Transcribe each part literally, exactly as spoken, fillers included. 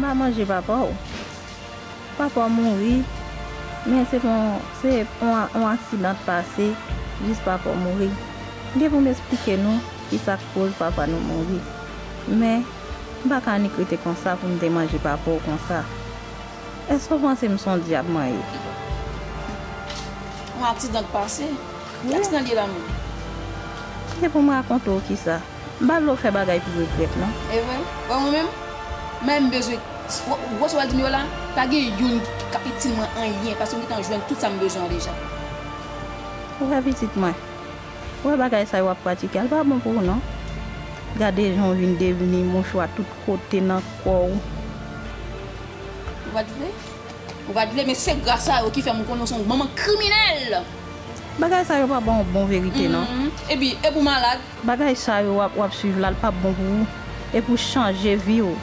M pa manje papa w. Papa w mouri, men se pa yon, se yon, yon aksidan t pase, jis papa w mouri. M gen pou m esplike nou kisa k koz papa nou mouri. Men, m pa ka annik rete konsa pou m te manje papa w konsa. Èske w panse m se yon dyab mwen ye? Yon aksidan k pase? Ki aksidan l ye la menm? Ki pou m rakonte w kisa? M pa vle w fè bagay pou regrèt non. E vre? Wè mwen menm? Men m bezwen, w, w wè sa w al di m yo la? Pa gen youn k ap itil mwen anyen, paske m gentan jwenn tout sa m bezwen an deja. Ou wè pitit mwen? Ou wè bagay sa yo w ap pratike a, l pa bon pou ou non. Gade jan w vin devni mouchwa tout kote nan kò w. Ou pa t vle? Ou pa t vle, men se gras a yo ki fè m konnen w se yon manman kriminèl. Bagay sa yo pa ba w bon verite non. Mhm. Epi, epi w malad. Bagay sa yo w ap, w ap swiv la, l p ap bon pou ou. Epi w chanje vi w.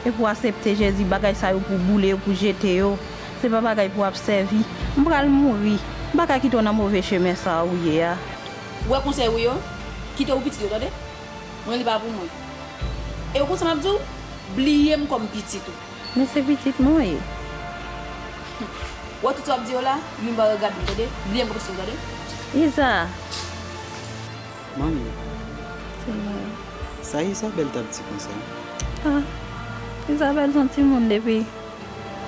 Epi w aksepte Jezi, bagay sa yo pou w boule yo, pou w jete yo. Se pa bagay pou w ap sèvi. M pral mouri. M pa ka kite w nan move chemen sa a ou ye a. Ou wè konsèy ou yo? Kite ou pitit yo, tande? Mwen, li pa pou mwen. E ou konn sa m ap di w? Bliye m kòm pitit ou. Men se pitit mwen w ye. Wè tout sa w ap di yo la, youn pa regade m, tande? Bliye m kòm pitit ou, tande? Iza. Manmi. Se mwen. Sa Isabelle t ap di konsa? Ah, Isabelle se yon timoun depi,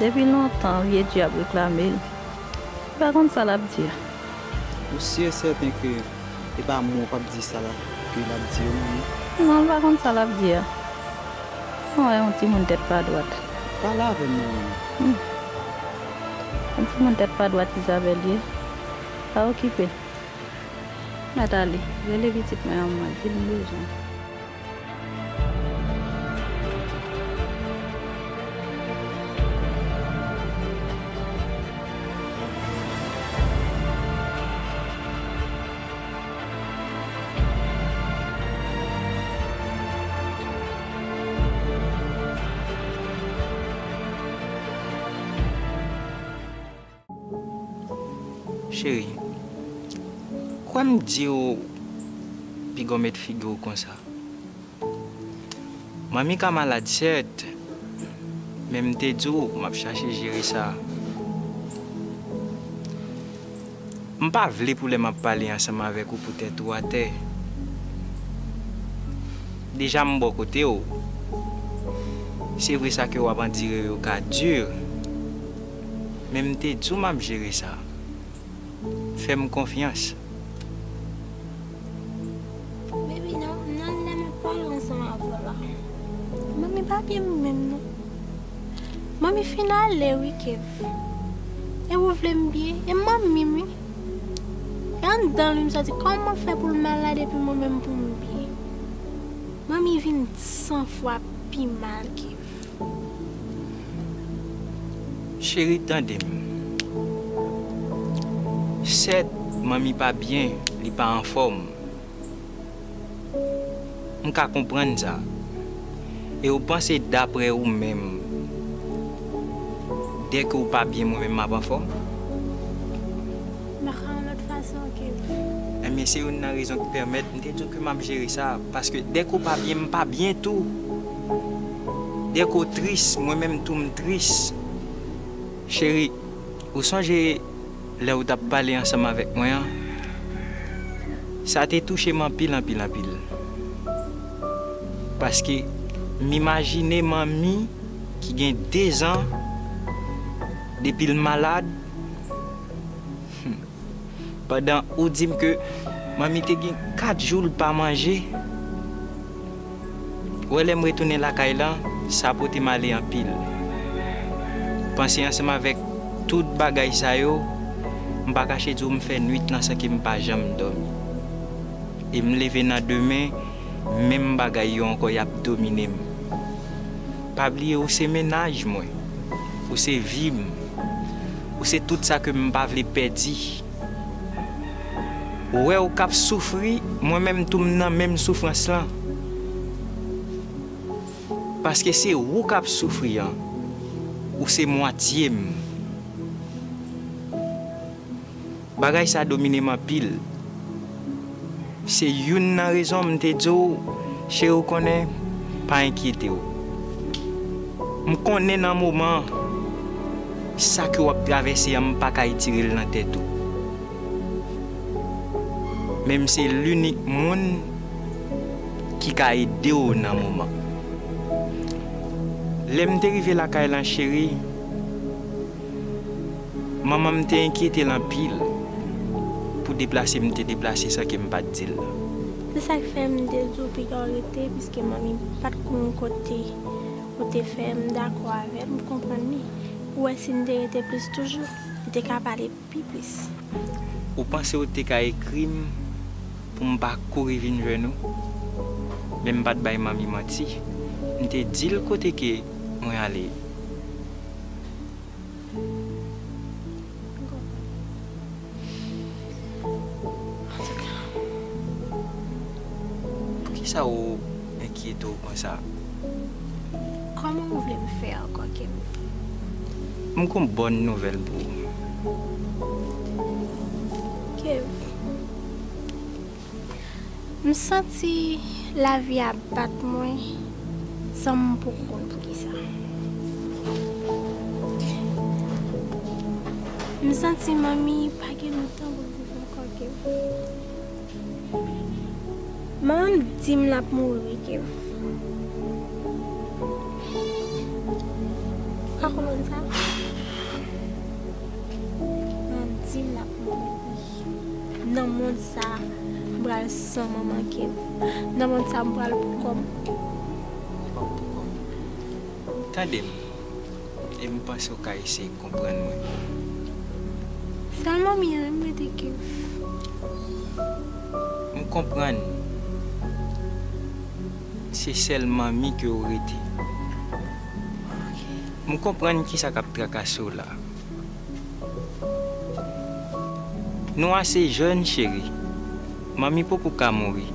depi lontan, vye Dye ap reklame l. Li pa konn sa l ap di a. Ou si e sèten ke e pa mwen w p ap di sa la ke l ap di yo, manmi? Non, l pa konn sa l ap di a. Mwen wè yon timoun tèt pa dwat. Pale avè m non, manmi. Hmm. Yon timoun tèt pa dwat Isabelle ye. Pa okipe l. Mèt ale, rele pitit mwen an, mwen di l m bezwen l. Cheri, kwè m di w piga w met figi w konsa. Manmi ka malad, sèt, men m te di w m ap chache jere sa. M pa vle pou lè m ap pale ansanm avèk ou pou tèt ou atè. Deja m bò kote w. Se vre sa ke w ap andire yo ka di, men m te di w m ap jere sa. Fè m konfyans. Baby, nan, nan lè m ap pale ansanm avè w la, manmi pa byen menm non. Manmi fin ale wi, Kev. E ou vle m byen? E manmi m wi. E anndan l wi m santi kòman fè pou l malad epi mwen menm pou m byen. Manmi vin san fwa pi mal, Kev. Cheri, tande m. Sèt, manmi pa byen, li pa anfòm. M ka konprann sa. E w panse daprè ou menm, dèke w pa byen, mwen menm m ap anfòm? M pa ka yon lòt fason ke. Ebyen, se youn nan rezon ki pèmèt m te di w ke m ap jere sa, paske dèke w pa byen, m pa byen tou. Dèke w tris, mwen menm tou m tris. Cheri, ou sonje lè w t ap pale ansanm avèk mwen an? Sa te touche m anpil, anpil, anpil. Paske m imajine manmi ki gen dezan depi l malad, pandan ou di m ke manmi te gen kat jou l pa manje. Wè, lè m retounen lakay lan, sa pote m ale anpil. Panse ansanm avèk tout bagay sa yo, m pa kache di w m fè nwit lan san ke m pa janm dòmi. E m leve nan demen, menm bagay yo ankò y ap domine m. Pa bliye, ou se mennaj mwen. Ou se vi m. Ou se tout sa ke m pa vle pèdi. Wè w k ap soufri, mwen menm tou m nan menm soufrans lan. Paske se ou k ap soufri an. Ou se mwatye m. Bagay sa domine m anpil. Se youn nan rezon m te di w, cheri, w konnen, pa enkyete w. M konnen nan moman an, sa ke w ap travèse an, m pa ka retire l nan tèt ou. Men m se linik moun ki ka ede w nan moman. Lè m te rive lakay lan, cheri, manman m te enkyete l anpil pou deplase m te deplase san ke m pa t di l. Se sa k fè m te di w piga w rete, piske manmi pa t konn kote ou te fè. M dakò avè l, m konprann li. Ou wè, si n te rete plis toujou, li te ka pale pi plis. Ou panse w te ka ekri m pou m pa kouri vin jwenn ou? Men m pa t bay manmi manti. M te di l kote ke mwen ale. Poukisa ou enkyete w konsa? Kòman ou vle m fè ankò, Kev? M gon bòn nouvèl pou ou. Kev, m santi lavi a bat mwen san m poko konn poukisa. M santi manmi pa gen lontan pou l viv ankò, Kev. Manman m di m l ap mouri, Kev. Ou ka konprann sa? Manman m di m l ap mouri. Nan mond sa a, m pral san manman, Kev. Nan mond sa a, m pral pou kò m. Tande m, e m panse w ka eseye konprann mwen. Sèl manmi an wi m rete, Kev. M konprann. Se sèl manmi ke w rete. M konprann kisa k ap trakase w la. Nou ase jèn, cheri. Manmi poko ka mouri.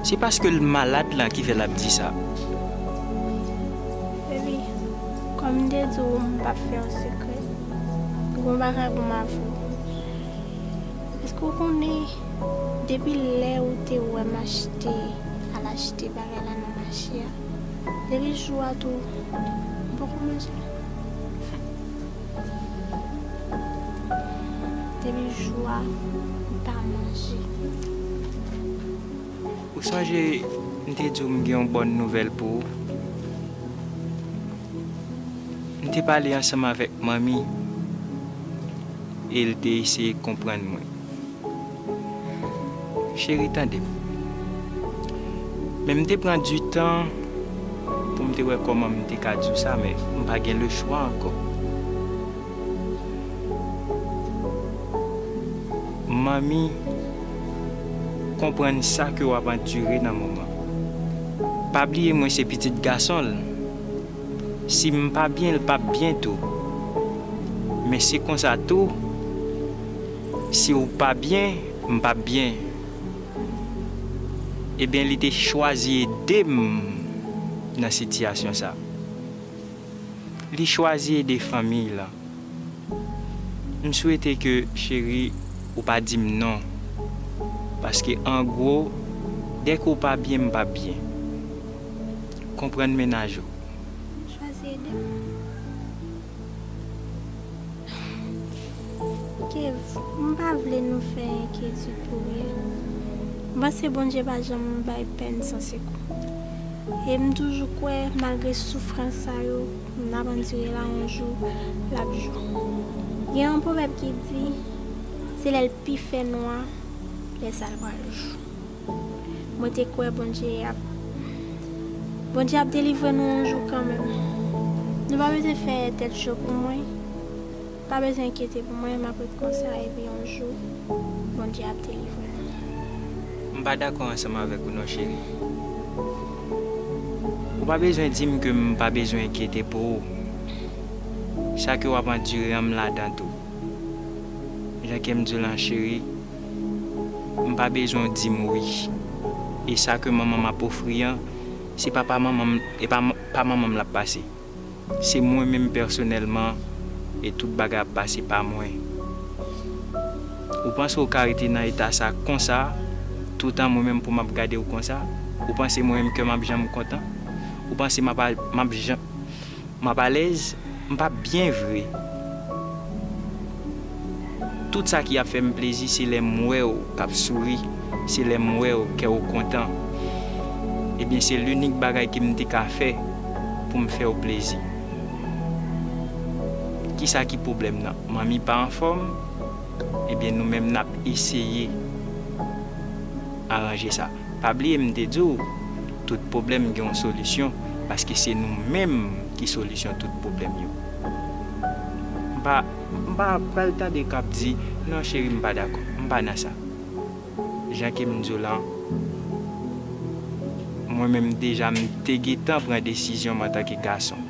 Se paske l malad lan ki fè l ap di sa. Baby, kòm m te di w, m p ap fè yon sekrè. Gon bagay pou m avè w. Èske w konnen, depi lè ou te wè m achte, al achte bagay la nan mache a, depi jou a tou, m poko manje. Depi jou a, m pa manje. Ou sonje, m te di w m gen yon bòn nouvèl pou ou? M te pale ansanm avèk manmi, e l te eseye konprann mwen. Cheri, tande m. Men m te pran di tan pou m te wè kòman m te ka di w sa, men m pa gen lechwa ankò. Manmi konprann sa ke w ap andire nan moman. Pa bliye mwen se pitit gason l. Si m pa byen, l p ap byen tou. Men se konsa tou, si w pa byen, m p ap byen. Ebyen, li te chwazi ede m nan sitiyasyon sa. Li chwazi ede fanmi l lan. M swete ke, cheri, ou pa di m non. Paske, an gwo, dèke w pa byen, m p ap byen. Konprann mennaj ou. Chwazi ede m. Kev, m pa vle nou fè enkyetid pou ryen. M panse Bondye pa janm bay pèn san sekou. E m toujou kwè, malgre soufrans sa yo n ap andire la, yon jou, l ap jou. Gen yon pwovèb ki di, se lè l pi fè nwa, lè sa l pral jou. Mwen te kwè Bondye ap, Bondye ap delivre nou yon jou kanmenm. Nou pa bezwen fè tèt cho pou mwen. Pa bezwen enkyete pou mwen, m ap ret konsa, epi yon jou, Bondye ap delivre nou. M pa dakò ansanm avèk ou non, cheri. Ou pa bezwen di m ke m pa bezwen enkyete pou ou. Sa ke w ap andire an, m ladan tou. Jan ke m di w lan, cheri, m pa bezwen w di m wi. E sa ke manman m ap ofri an, se pa pa manman m, e pa, pa manman m l ap pase. Se mwen menm pèsonèlman, e tout bagay ap pase pa mwen. Ou panse w ka rete nan eta sa konsa, toutan mwen menm pou m ap gade w konsa? Ou panse mwen menm kè m ap janm kontan? Ou panse m ap, m ap janm, M ap alèz, m p ap byen vre. Tout sa ki ap fè m plezi, se lè m wè w k ap souri, se lè m wè w kè w kontan. Ebyen, se linik bagay ke m te ka fè pou m fè w plezi. Kisa ki pwoblèm nan? Manmi pa anfòm? Ebyen, nou menm n ap eseye aranje sa. Pa bliye m te di w, tout pwoblèm gen yon solisyon, paske se nou menm ki solisyon tout pwoblèm yo. M pa, m pa pral tande k ap di, "Non, cheri, m pa dakò, m pa nan sa." Jan ke m di w la, mwen menm deja m te gentan pran desizyon m antanke gason.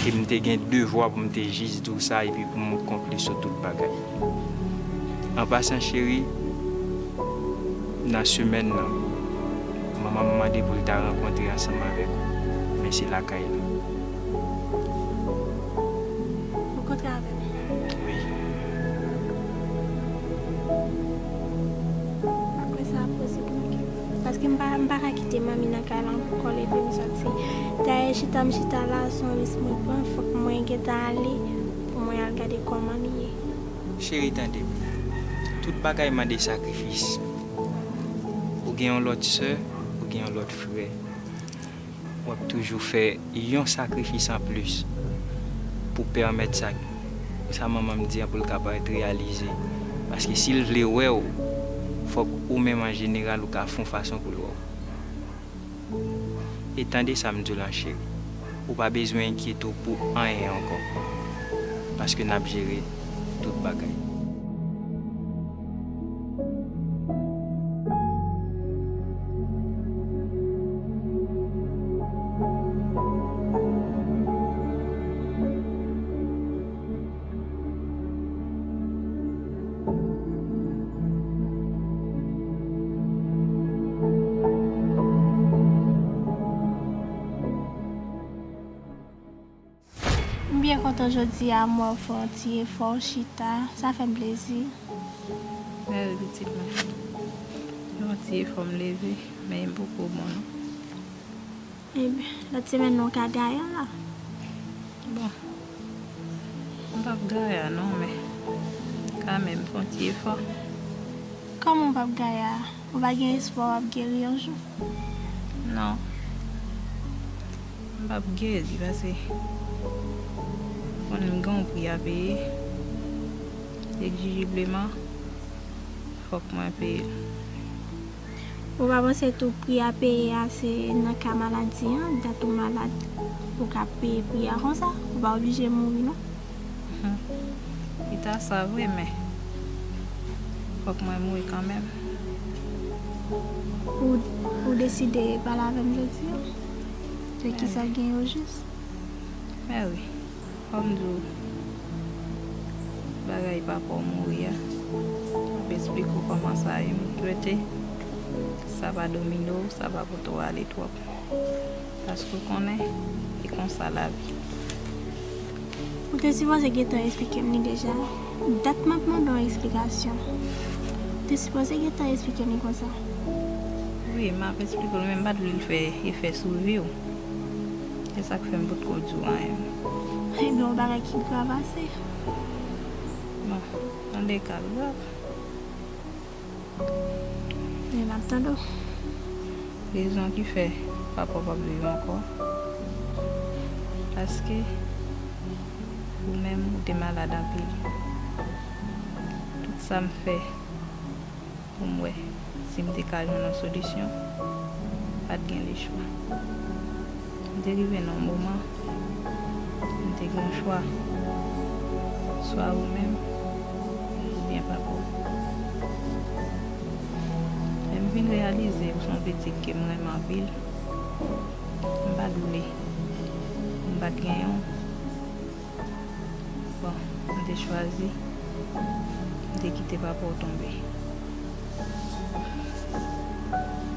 E m te gen devwa pou m te jis di w sa epi pou m konkli sou tout bagay. An pasan, cheri, nan semèn nan, manman m mande pou l ta rankontre ansanm avèk ou, men se lakay la. Rankontre avè m? Wi. Apre sa, ap posib, ok. Paske m pa, m pa ka kite manmi nan kay la ankò, l ede m sòti. Dayè, chita m chita la, se yon risk mwen pran. Fòk mwen gentan ale pou mwen al gade kòman li ye. Cheri, tande m. Tout bagay mande sakrifis. Ou gen yon lòt sè, ou gen yon lòt frè. W ap toujou fè yon sakrifis anplis pou pèmèt sa, sa manman m di an pou l kapab reyalize. Paske si l vle wè w, fòk ou menm an jeneral ou ka fè yon fason pou l wè w. E tande sa m di w la, cheri. Ou pa bezwen enkyete w pou anyen ankò. Paske n ap jere tout bagay. M byen kontan jodi a, m wè w fè yon ti efò, w chita, sa fè m plezi. Mèsi, pitit mwen. Yon ti efò m leve, men m poko bon non. Ebyen, lòt semèn nan w ka gaye la. Bon, m p ap gaye non, men kanmenm, fè yon ti efò. Kòman w p ap gaye a? Ou pa gen espwa w ap geri yon jou? Non. M p ap geri paske ou konnen m gen yon pri a peye. Egzijibleman, fòk mwen peye l. Ou pa panse tou pri a peye a se nan ka maladi an, dat ou malad, ou ka peye pri a konsa, ou pa oblije mouri non. Hmm. Li ta sa vre, men fòk mwen mouri kanmenm. Ou, ou deside pale avè m jodi a? Se kisa k gen ojis? Mèsi. Fò m di w, bagay papa w mouri a, m ap esplike w kòman sa ye, m swete sa pa domine w, sa pa pote w ale twòp. Paske w konnen, e konsa lavi. Ou te sipoze gentan esplike m li deja. Dat m ap mande w eksplikasyon. Ou te sipoze gentan esplike m li konsa. Wi, m ap esplike w, men m pa t vle l fè efè sou vi w. Se sa k fè m potko di w anyen. Ebyen, yon bagay ki grav ase. Bon, tande ka l grav. Men m ap tande w. Rezon ki fè papa w p ap viv ankò, paske ou menm, ou te malad anpil. Tout sa m fè pou m wè si m te ka jwenn yon solisyon, pa t gen lechwa. M te rive nan yon moman, m te gen yon chwa, swa ou menm, oubyen papa w. Lè m vin reyalize ou se yon pitit ke m renmen anpil, m pa t vle, m pa t genyen w. Bon, m te chwazi, m te kite papa w tonbe.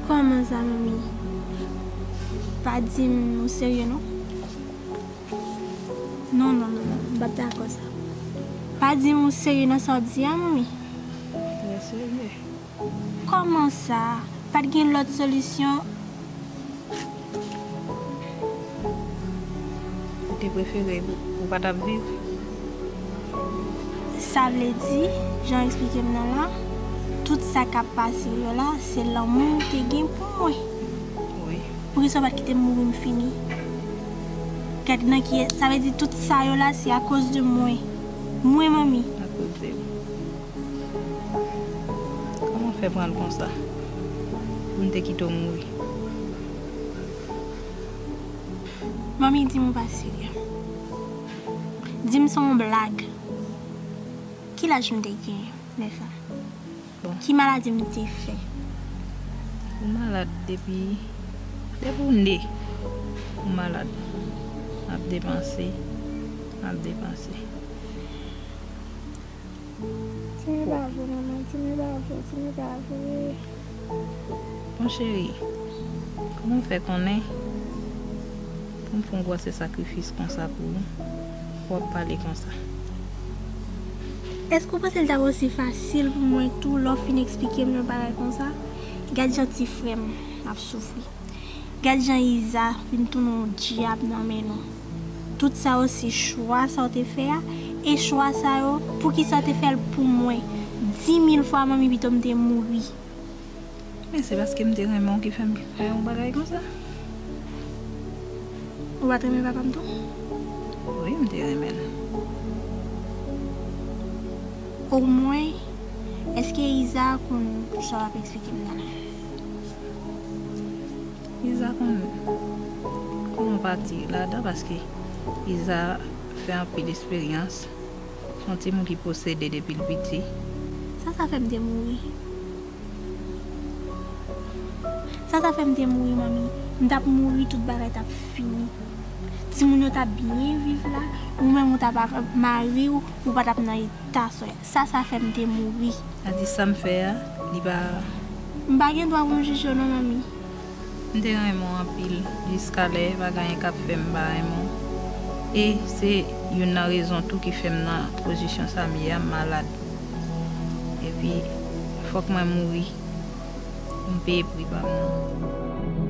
Kòman sa, manmi? Pa di m ou serye non. Non, non, non, non, m p ap dakò sa. Pa di m ou serye nan sa w ap di a, manmi. Trè serye. Kòman sa? Pa t gen lòt solisyon? Prefere ou, ou pa t ap viv. Sa vle di, jan w eksplike m nan la, tout sa k ap pase yo la, se lanmou w te gen pou mwen. Wi. Poukisa w pa t kite m mouri m fini? Gad nan ki, sa vle di tout sa yo la, se akoz de mwen. Mwen, manmi. Akoz de ou. Kòman w fè pran l konsa? Pou m te kite w mouri. Manmi, di m ou pa serye. Di m se yon blag. Ki laj m te genyen lè sa? Bon. Ki maladi m te fè? Ou malad depi, depi w ne. Ou malad. M ap depanse, m ap depanse. Ti men pa vre, manman, ti men pa vre, ti men pa vre. Bon cheri, kòman w fè konnen pou m fè yon gwosè sakrifis konsa pou ou, w ap pale konsa? Èske w panse l t ap osi fasil pou mwen tou lè w fin eksplike m yon bagay konsa? Gad jan ti frè m ap soufri. Gad jan Iza vin tounen yon dyab nan men nou. Tout sa yo se chwa sa w te fè a, e chwa sa yo, poukisa w te fè l pou mwen? Di mil fwa manmi pito m te mouri. Men se paske m te renmen w ki fè m fè yon bagay konsa. Ou pa t renmen papa m tou? Wi, m te renmen l. Omwen, èske Iza konn sa w ap eksplike m nan la? Iza konn, konn yon pati ladan paske Iza fè anpil esperyans. Se yon timoun ki posede depi l piti. Sa sa fè m te mouri. Sa sa fè m te mouri, manmi. M t ap mouri, tout bagay t ap fini. Timoun yo t ap byen viv la, ou menm ou t ap ak mari w, ou pa t ap nan eta sa w ye. Sa sa fè m te mouri. Sa di sa m fè a, li pa. M pa gen dwa pou m jije w non, manmi. M te renmen w anpil, jiska lè pa gen anyen k ap fè m pa renmen w. E se youn nan rezon tou ki fè m nan pozisyon sa m ye a, m malad. Epi, fòk mwen mouri pou m peye pri pa m nan.